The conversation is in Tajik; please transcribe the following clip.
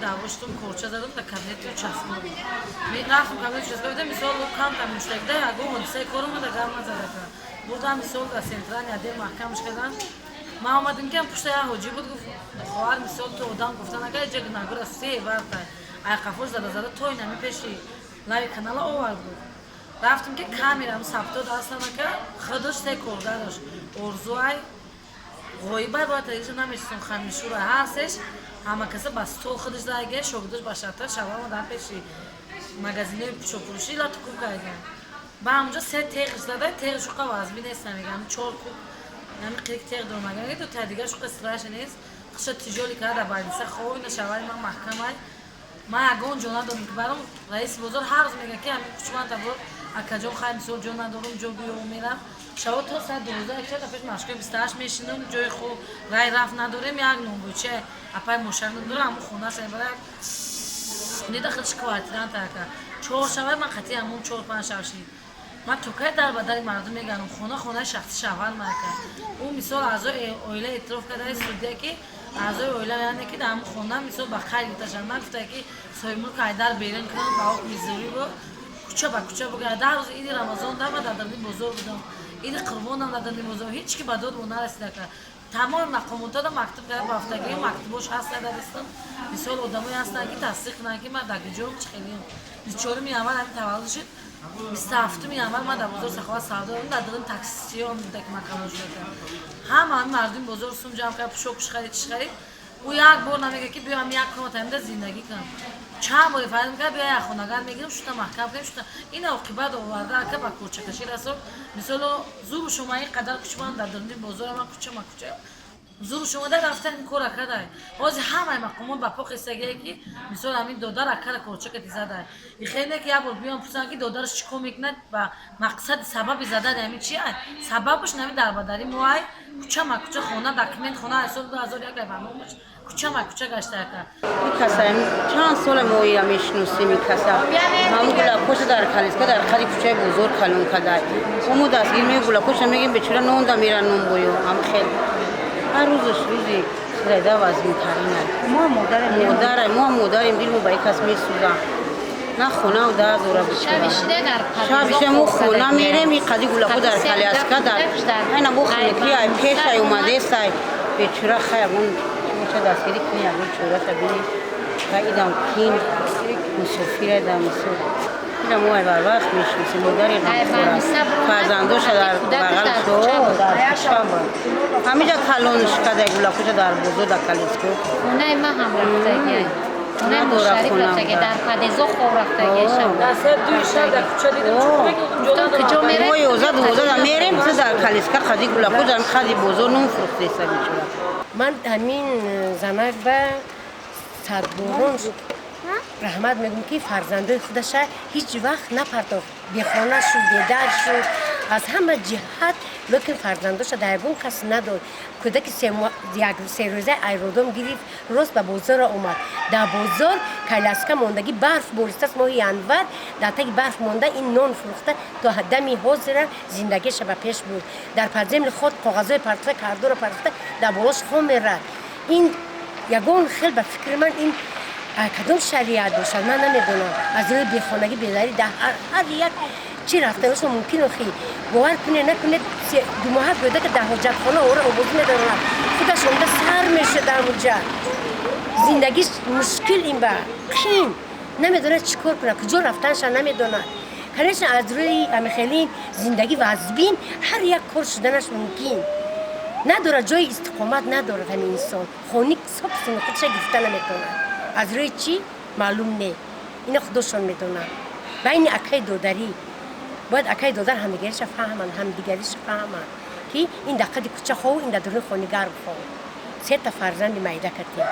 Даъво шудум, корча задум дар кабинети участковый. Рафтум кабинети участковый да, мисол, камтар муштакида ягон ҳодисаи кор омада, гап назадака. Бурдам, мисол, дар центральный отдел маҳкамаш кардам. Ман омадим, ки пушта як ҳоҷӣ буд, гуфт: «Хоҳар, мисол, ту одам гуфта нага, иҷа гунагура се варта айқафош зада зада то инами пеши лави канала овард», гуфт. Рафтим, ки камерам сабтод ҳастанака, худаш, се коргараш, Орзуай, ғоибай, бояд тариқша намешисум, Хамишура, ҳар сеш ҳама каса ба стол худаш заге, шогирдаш ба шата шава омадан пеши магазинои пӯшокфурӯшӣ латукуб кардем. Ба ҳамонҷо се теғш зада, теғш шуқа вазби нест, мегам, чор куб нами қирик теғ дорам, агар ду та дигар шуқа страша нест. Хиша тиҷоли карда, больница ховина, шавари ман маҳкамай. Ман ягон ҷо надорам, ки баром. Раиси бозор ҳар рӯз мега, ки ҳамин кучманта бор, акаҷон, хай, мисол, ҷо надорум, ҷо биё, мерам. Шаво то соат 12 якчата пеш машкои 28 мешинам, ҷои хуб рай рафт надорем. Як нонбоча апай мошак надорам, ҳамун хона бара неда, худш квартиранта, ака. Чор шавай ман қатъи ҳамун 4-5 шав шид. Ман то кай дар ба дари мардум мегардам? Хона хонаи шахси шавҳар мака. Ӯ, мисол, аъзои оила эътироф кардаи судя, ки аъзои оила, яъне ки дар ҳамун хона, мисол, ба хайр гирифташанд. Ман гуфта, ки соҳибмулк айдар берун кунам, ба ҳукми зӯрӣ бо кӯча ба кӯча бугар. 10 рӯзи иди Рамазон дама дар дарни бозор будам, иди Қурбонам дар дарни бозор, ҳеҷ ки ба дод мо нарасида. Тамоми мақомотода мактуб карда бафтагӣ, мактубош ҳаста дар дастам. Мисол, одамое ҳастанд, ки тасдиқ кунанд, ки ман дар куҷом, чӣ хелиам. 24-уми январ ҳамин таваллуд шуд, 27-уми январ ман дар бозор Саховат савдо дорам, дар дилим таксиён буда, ки ман калон шуда. Ҳама ҳамин мардуми бозор сум ҷамъ кард, пӯшокуш харид, чиш харид. Ӯ як бор намега, ки биё ҳам як комната ҳамида зиндагӣ кунам. Чанд боре фарёд мекард: «Биё, як хонагар мегирам, шута маҳкам кунем, шута». Ин оқибат оварда, ака, ба кӯчакашӣ расонд. Мисоло, зуру шума ин қадар кучман дар даруни бозора, ман куча ма куча зуру шумода рафтан, ин кора кардай. Ҳозир ҳамаи мақомот ба по хестагие, ки, мисол, ҳамин додар акара корчакати задай. Ихеле ки як бор биём пурсанд, ки додараш чӣ кор мекунад, ба мақсади сабаби задани ҳамин чи ай? Сабабаш нами дарбадари мо ай, куча ма куча, хона, документ, хона аз соли 2001 ай ба номаш, куча ма куча гашта, ака. Ин каса чанд сола мо ира мешиносем. Ин каса ҳамун гулакоша дар калиска, дар қади кучаи бозор калон кадай. Мо дастгир мег гулакоша мегем, бечора нонда мера, нон бою ҳам хел. Ҳар рӯзаш рӯзи сирайда вазминтарина. Мо модарем. Модара, мо модарем, дилмо ба ин кас месӯза. На хона дар дора, бечора. Шабиша мо хона мерем, ин қади гулако дар каляска, дар айна бо хунукӣ ай пешай омадесай, бечора. Хай, ягон ча дастгирӣ кунӣ, ягон чораша бинӣ. Хай, идам кин мусофира да, мисол, ира мо ай барвақт мешиносем. Модари ғамхора, фарзандоша дар бағалшо, дар куча ҳамиҷа калонш кадай, гулакоша дар бозор, дар калиско. Хонаи ман ҳам рафтагиай, хонаи Надора Мушариф хона. рафтагиай, дар подъездо хоб рафтагиай шаб. Дар соат 2 шаб дар куча дидам, Гуфтам, куҷо мерем? Мо 11-12 мерем, ту дар калиска қади гулако дар қади бозор нон фурӯхтеса, бечора. Ман ҳамин занак ба садборон раҳмат мегӯм, ки фарзандои худаша ҳеҷ вақт напартофт. Бехона шуд, бедар шуд аз ҳама ҷиҳат, лекин фарзандоша дар ягон кас надод. Кӯдаки 1-3 рӯза айродом гирифт, рост ба бозора омад. Дар бозор коляска мондагӣ, барф бористааст, моҳи январ, дар таги барф монда, ин нон фурӯхта то дами ҳозира зиндагиша ба пеш бурд. Дар подземный ход коғазҳои партофта, кардора партофта, дар болош хом мерад. Ин ягон хел, ба фикри ман, ин кадом шариат бошад, ман намедонам. Аз рӯи бехонагӣ, бедарӣ дар ҳар як чӣ рафтаноша мумкин. Охи, бовар кунед, накунед, 2 моҳа кӯдака дар ҳоҷатхона ора обозӣ медорад, худаш омда сар мешуд. Дар муҷа зиндагиш мушкил, ин ба қин, намедонад чӣ кор кунад, куҷо рафтанша намедонад. Конечно, аз рӯи амихелин зиндагӣ вазбин ҳар як кор шуданаш мумкин. Надорад ҷои истиқомат, надорад ҳамин инсон, хони собственный худша гирифта наметавонад. Аз рӯи чӣ, маълум не, ина худошон медонанд. Байни акаи додарӣ бояд акаи додар ҳамдигариша фаҳманд, ҳамдигариша фаҳманд, ки ин дар қади кӯча хову, ин дар дуруни хони гарм хов. Сета фарзанди майда катем.